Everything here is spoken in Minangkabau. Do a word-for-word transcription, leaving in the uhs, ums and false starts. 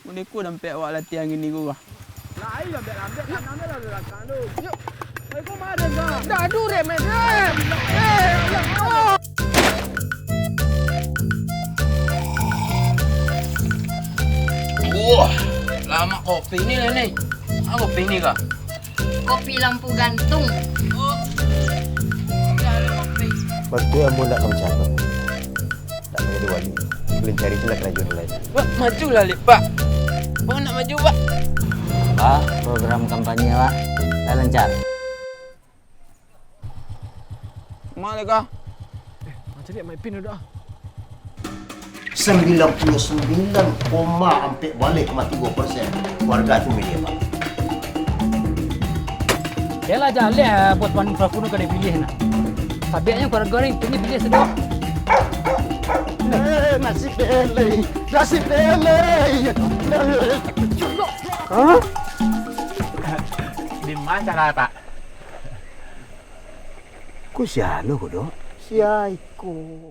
Iko dampek awak latihan gini ko, bah. Lai lambek-lambek, tanam dah lah belakang tu. Yo. Iko mah den, Kak. Dah, aduh, remet, remet. Eh, ya Allah. Wah, lamak kopi ni lah ni. Ah, kopi ni, Kak? Kopi lampu gantung. Oh. Dah ada kopi. Waktu ambo nak ka mancari. Tak payah diwali. Ulun cari tu lah karajo nan lain. Pak, maju lah, Lek, Pak. Pak nak maju, Pak. Pak, program kampanye, Pak, dah lancar. Ma, Lek, kah? Eh, macam ni, Mak Ipin duduk, ah. Sembilan puluh sembilan koma ampek baleh koma tigo persen warga tu milih, Pak. Yalah, jaleh, ah, buat panu peraku nu kada pilih nah. Sabiknyo keluarga ni, pilih, pilih sudah. Eh, nasib eleh, nasib eleh. Hah? Di mana cara, Pak? Ko sia lo ko, Dok? Sia iko.